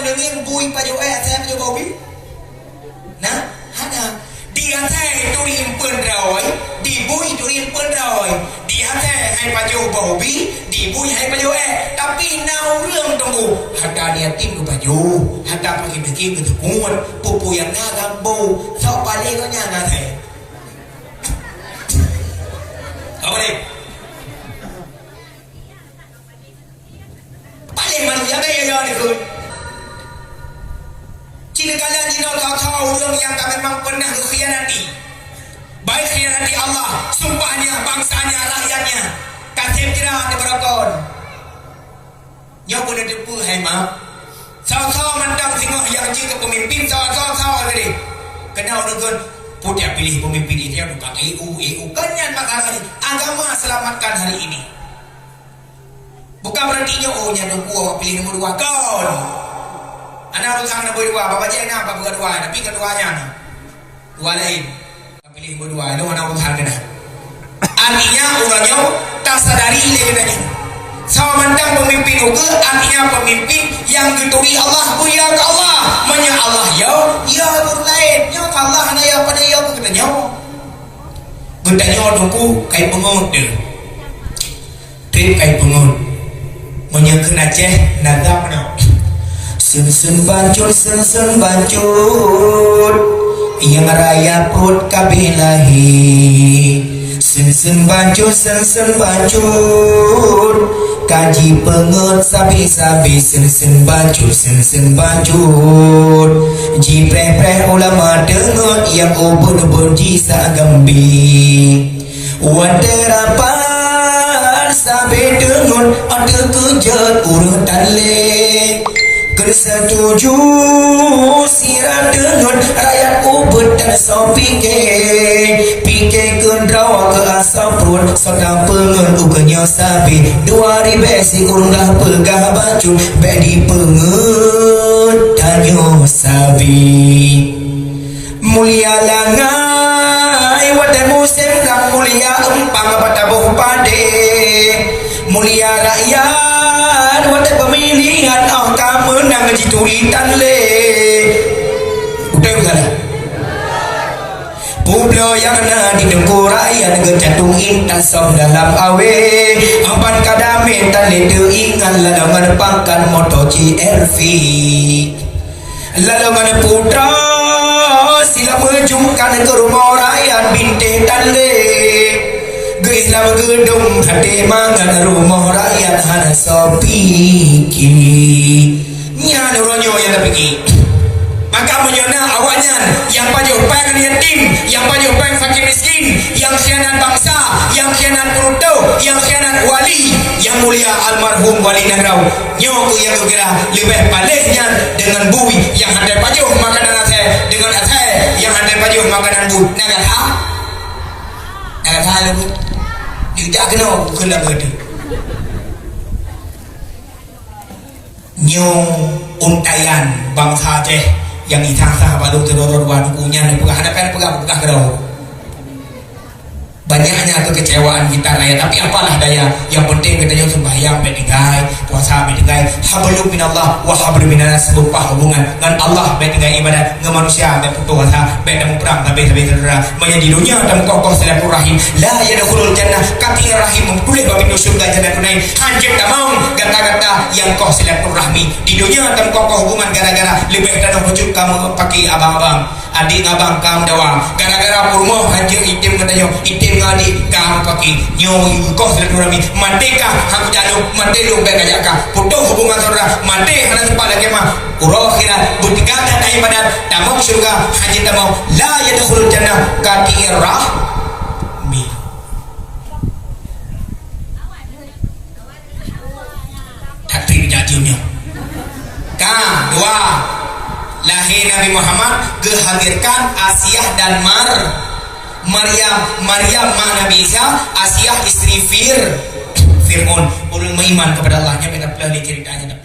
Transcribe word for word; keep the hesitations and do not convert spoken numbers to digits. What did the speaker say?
Ngieng bui pajoh ék asai pajoh boh bi? Nah, hana. Di asai turi eumpeuen droe, di bui turi eumpeuen droe. Di asai hai pajoh boh bi, di bui hai pajoh ék. Tapi na ureuëng teungku, hareuta yatim geupajoh, hareuta fakir miskin geuteupot, peue-peue nyang na geuambo, sok paléh gobnyan asai. Apa ni? Paléh manusia bèk ya, ya, dikheun. Cit kala jinoe tho-tho ureuëng nyang ka memang pernah geukhianati. Baik khianati Allah, sumpahnya, bangsanya, rakyatnya. Kaseb jira di beurokon. Nyoe pun teupeue hai ma. Sawa-sawa mantong singoh nyang jeuet keu peumimpin, sawa-sawa sawa tadi. Keunoe ureuëng kheun, "Peue piléh peumimpin ini yang bukan E U, E U." Kan nyan masalah ni. Agama selamatkan hari ini. Bukan berarti nyoe, "Oh, nyan dua, awak pilih nombor dua." Kon. Ana urusan nombor dua, bapak je na, bapak dua, tapi kedua nyan. Dua lain. Pilih nombor dua, itu mana urusan kena. Artinya, urang nyoe tasadari lé geutanyoe. Sawa mantong peumimpin ukeue, artinya peumimpin nyang geuturi Allah, mulia keu Allah. Meunyoe Allah yo, ya ureuëng laén. Nyoe Allah hana ya pada ya keu geutanyoe. Geutanyoe teungku kai peungeut deuh. Trép kai peungeut. Meunyoe kheun Aceh, nazam meunoe. Seun-seun bacut, seun-seun bacut, nyang raya pruet ka bèk lahé. Seun-seun bacut, seun-seun bacut, ka jipeungeut sabé-sabé. Seun-seun bacut, seun-seun bacut, jipreh-preh ulama deungon nyang ubit-ubit jisagam bi. Watèe rapat sabé deungon, teukeujot ureuëng tan lé. Keu seutuju sira deungon, rakyat ubit tan soe pike. Pike keu droe keu asoe pruet, soe tapeungeut ukeue nyoe sabé. Dua ribèe sikureueng gah peugah bacut, bèk dipeungeut tanyoe sabé. Mulia langai watèe musém rang, mulia eumpang bak taboh padé. Mulia rakyat watèe peumilihan, 'oh ka meunang jituri tan lé. Beutôi bukan? Peubloe nyang na di teungku rakyat, geucatong intan song dalam awé. Ampat ka damé tan lé teuingat, lalongan pangkat moto C R V. Lalongan putra sila meujungkan keu rumoh rakyat bintéh tan lé. Geuh lam geudong até mangat rumoh rakyat hana soe pike. Nyan uroe nyoe nyang tapike. Maka meunyoe na awaknyan nyang pajoh péng yatim, nyang pajoh péng fakir miskin, nyang khianat bansa, nyang khianat peurutoh, nyang khianat wali, nyang mulia almarhum Wali Nanggroe, nyoe keuh nyang geukira leubeh paléh nyan deungon bui nyang hana pajoh makanan asai, deungon asai nyang hana pajoh makanan bui. Na gata? Na gata lôn? Neujak keunoe keu lam gata. Nyoe untaian bansa Aceh nyang isah-sah bak lôn sidroe-droe dua teungku nyan, peugah hana payah peugah, peugah keudroe. Banyaknya kekecewaan kita raya, tapi apalah daya, yang penting geutanyoe sembahyang bèk tinggai, puasa bèk tinggai, hablum minallah wa hablum minannas, seumpah hubungan ngon Allah bèk tinggai ibadat, ngon manusia bèk putus asa, bèk tamuprang sabé-sabé syedara. Meunyoe di dunia tameukoh-koh silaturahim, la yadkhulul jannah, ka tinggai rahim meutuléh bak pintoe syeuruga Jannatul Naim. Hanjeuet tamong gata-gata nyang koh silaturahmi. Di dunia tameukoh-koh hubungan gara-gara leubeh tanoh bacut kamoe pake abang-abang. Adék ngon abang ka meudawa. Gara-gara peurumoh hanjeuet item geutanyoe, item ngon adék ka meupaki. Nyoe yue koh silaturahmi. Maté kah hana kujak lôn, maté lôn bèk kajak kah. Putoh hubungan syedara, maté hana sempat lagèe mah. Uroe akhirat, beutiga that ibadat, tamong syeuruga, hanjeuet tamong, la yadkhulul jannah, ka tinggai rahmi. Tapi jadi nyoe. Ka, dua. Lahé Nabi Muhammad geuhadirkan Asiah dan Mar-, Maryam. Maryam mak Nabi Isa, Asiah istri Fir-, Fir'aun. Ureueng meuiman kepada Allah, nyan beda peuleueh lé ceritanya.